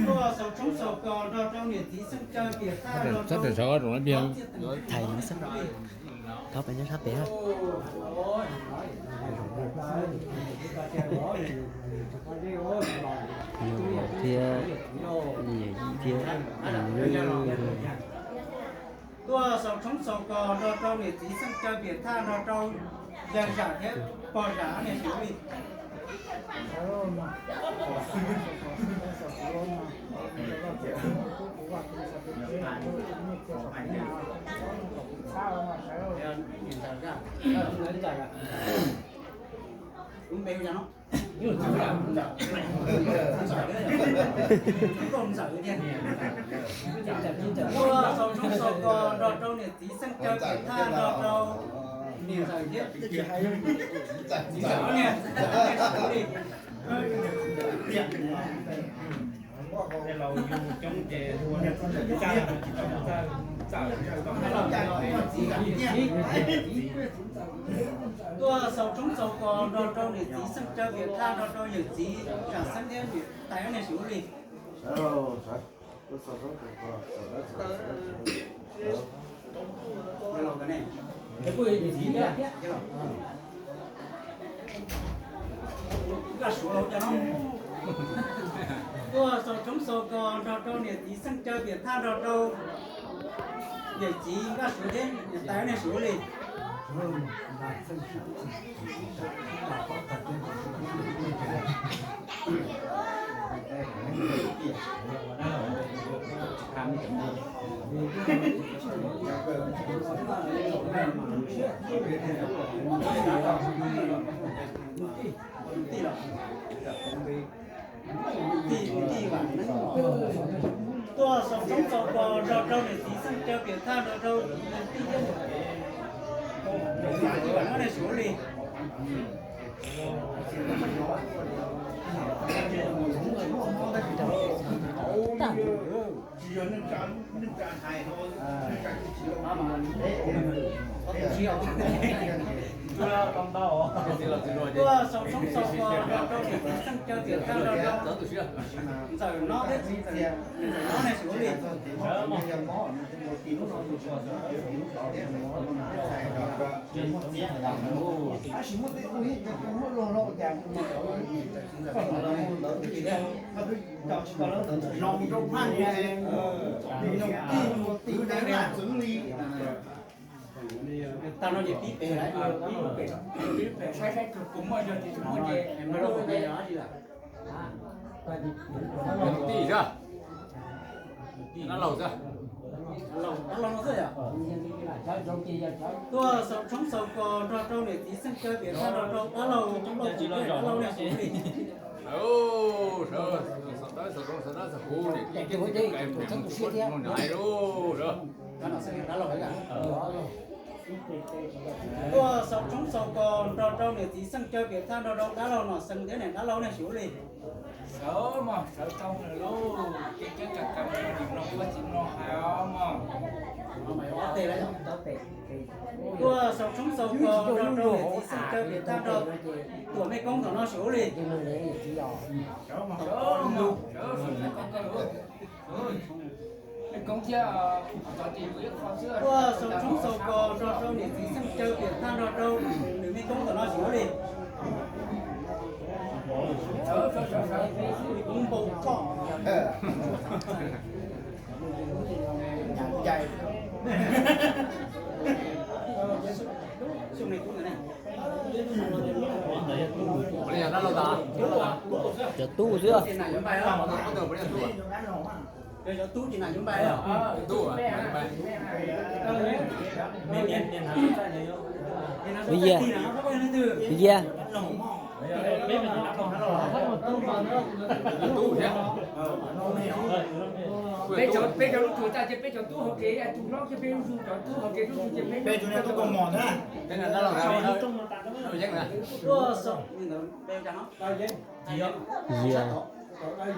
Tuaj xaus tshoob xaus kos nrog rau niam txiv Xeej Caw Piam Thaj nrog rau Thaiv no xwb, thov pem nyob sab pem. Thiab yawm yij thiab. Tuaj xaus tshoob xaus kos nrog rau niam txiv Xeej Caw Piam Thaj nrog rau yawg zam thiab pog zam niam txiv li. Lub npe hu cas no? Tuaj xaus tshoob xaus kos nrog rau niam txiv Xeej Caw Piam Thaj nrog rau niam ntxawm thiab txiv ntxawm niam li. Tuaj xaus tshoob xaus kos nrog rau niam txiv Xeej Caw Piam Thaj nrog rau yawm txiv zam xeeb thiab niam tais ob niag suav li. Tuaj xaus tshoob xaus kos nrog rau niam txiv Xeej Caw Piam Thaj nrog rau yawm txiv Nkaj Suav thiab niam tais ob niag suav li. Tuaj xaus tshoob xaus kos nrog rau niam txiv Xeej Caw Piam Thaj nrog rau tij Vam ob niag suav li. Tuaj xaus tshoob xaus kos nrog rau niam txiv Xeej Caw Piam Thaj nrog rau ntxawm no thiab txiv ntxawm no niag suav li. Tab sis muaj tej tug yeej cov muab luag los ua cas mus tau ntawd, zoo rau phaj niag, nyob tij mus tij ntev lam txwv li. Tag no ces pib pem lawm, pib pem, pib pem saib saib tus puas muaj, yog tias tsis muaj ces mas lawm. Tij xwb, dab laug xwb. Tuaj xaus tshoob xaus kos nrog rau niam txiv Xeej Caw Piam Thaj nrog rau dab laug, dab laug niag suav li. Tuaj xaus tshoob xaus kos nrog rau niam txiv Xeej Caw Piam Thaj nrog rau dab laug Nom Xees thiab niam dab laug niag suav li. Sawv mog, sawv tau lawm lauj, kev coob cov kawg mus nim no ua txiv no hais os mog. Tuaj xaus tshoob xaus kos nrog rau niam txiv Xeej Caw Piam Thaj nrog tuam mej koob tom no suav li. Sawv mog, sawv mog, sawv mog. Tuaj xaus tshoob xaus kos nrog rau niam txiv Xeej Caw Piam Thaj nrog rau nws mej koob tom no suav li. Kuv npau toj. Cov tub xwb. Kuv Yia, Kuv Yia. Peb cov, peb cov lub tsuas tas ces peb cov tub hauv kev, tus hlob kiag peb lub tsuas, cov tub hauv kev lub tsuas ces peb, peb tsuas niag tub kaus mom na.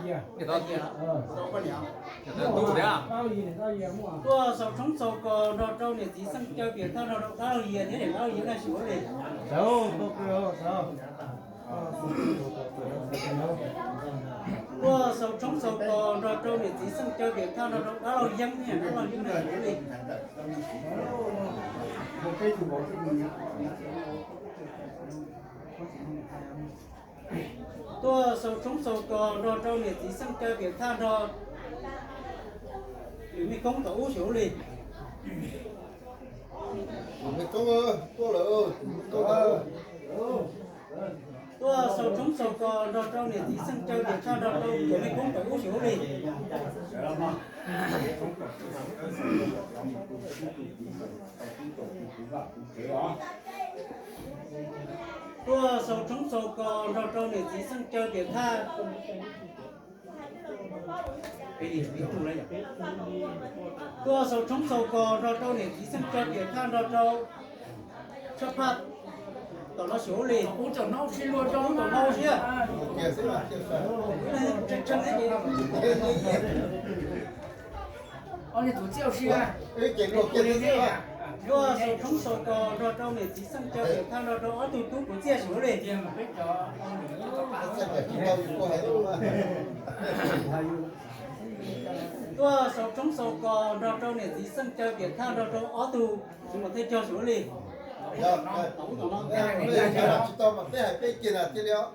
Yia. Tuaj xaus tshoob xaus kos nrog rau niam txiv Xeej Caw Piam Thaj nrog rau dab laug Yia thiab niam dab laug Yia niag suav li. Tuaj xaus tshoob xaus kos nrog rau niam txiv Xeej Cawv Piam Thaj nrog rau dab laug Yeeb thiab dab laug Yeeb na xyov ua li. Tuaj xaus tshoob xaus kos nrog rau niam txiv Xeej Cawv Piam Thaj nrog Lwm Mej Koob tom ub xyov ua li. Tuaj xaus tshoob xaus kos nrog rau niam txiv Xeej Cawv Piam Thaj nrog rau Lwm Mej Koob tom ub xyov ua li. Tuaj xaus tshoob xaus kos nrog rau niam txiv Xeej Cawv Piam Thaj. Tuaj xaus tshoob xaus kos nrog rau niam txiv Xeej Cawv Piam Thaj nrog rau Tshaj Phaj tom no xyov ua li. Ub tom no sib luag rau ub tom no sib. Tuaj xaus tshoob xaus kos nrog rau niam txiv Xeej Cawv Piam Thaj nrog rau ob tug tub kuv txiaj xyov ua li. Tuaj xaus tshoob xaus kos nrog rau niam txiv Xeej Cawv Piam Thaj nrog rau ob tug txiv muam thawj cog xyov ua li. Tsis tau mas peb hais peb kiag na thiaj li os.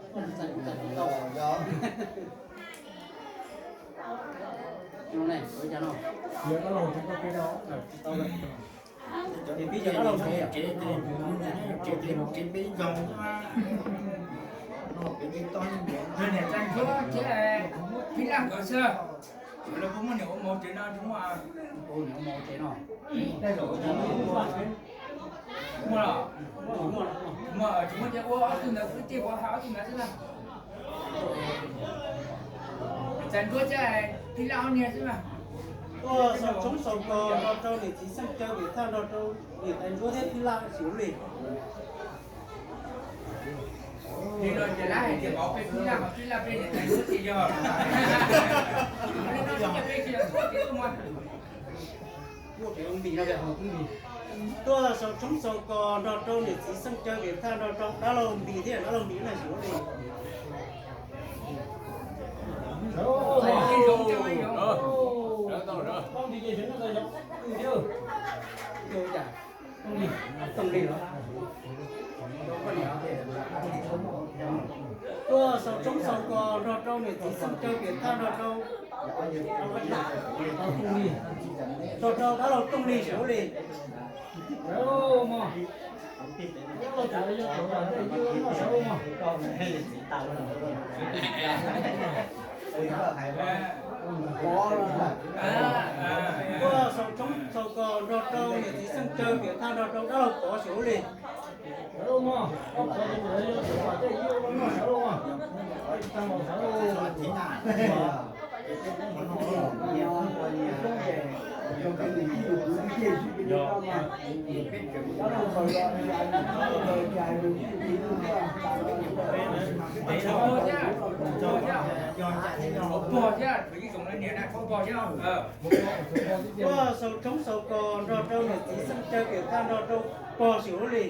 Niam Txais Ntsuab thiab Phib Laj nkawd xwb. Lawv puas muaj niam ua mus tsev no tsis muaj? Niam ua mus tsev no. Muaj los? Muaj, tsis muaj ces ua ob tug ntawd xwb, ces ua hais ob tug ntawd xwb na. Niam Txais Ntsuab thiab Phib Laj ob niag xwb na. Tuaj xaus tshoob xaus kos nrog rau niam txiv Xeej Cawv Piam Thaj nrog rau niam Txais Ntsuab thiab Phib Laj xyov ua li. Li no ces lawv hais tias peb Phib Laj, Phib Laj peb niam Txais Ntsuab ces yog. Li no ces peb tsis yog tuaj ces tuaj mus. Tuaj xaus tshoob xaus kos nrog rau niam txiv Xeej Cawv Piam Thaj nrog rau dab laug Npis thiab dab laug Npis na xyov ua li. Tuaj xaus tshoob xaus kos nrog rau niam txiv Xeej Cawv Piam Thaj nrog rau, nrog rau dab laug Tooj Lis xyov ua li. Tuaj xaus tshoob xaus kos nrog rau niam txiv Xeej Cawv Piam Thaj nrog rau dab laug Pov xyov ua li. Tuaj xaus tshoob xaus kos nrog rau niam txiv Xeej Cawv Piam Thaj nrog rau Pog xyov ua li.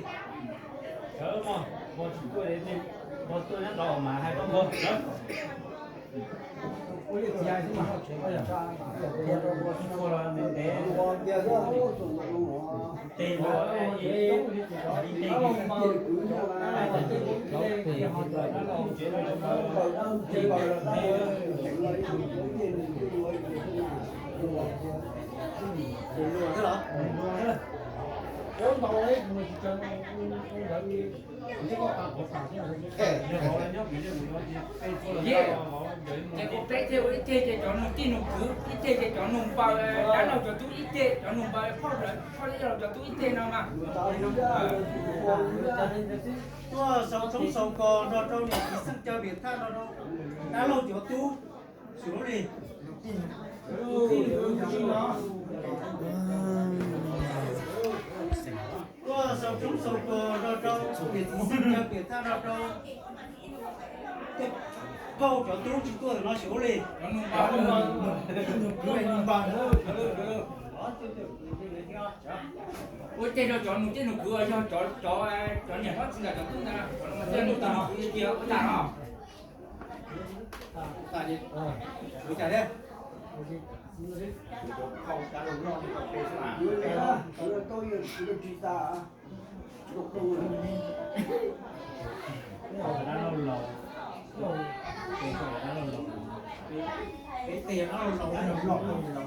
Ces kuv peb ceg ua ib ceg ces cov nug tij nug kwv, ib ceg ces cov nug npaws, dab laug cov tub ib ceg, cov nug npaws phauj, phauj yog cov tub ib ceg no mas. Tuaj xaus tshoob xaus kos nrog rau niam txiv Xeej Cawv Piam Thaj nrog rau dab laug cov tub xyov ua li. Tuaj xaus tshoob xaus kos nrog rau niam txiv Xeej Cawv Piam Thaj nrog rau tej phauj cov tub tsis tuaj ntawm no xyov ua li. Ua ceg rau cov nug tij nug kwv, yog cov, cov niam hlob txiv ntxawm cov tub ntawd, cov nug tij nug kwv tiag ua cas no. Peb tes dab laug laus, dab laug laus.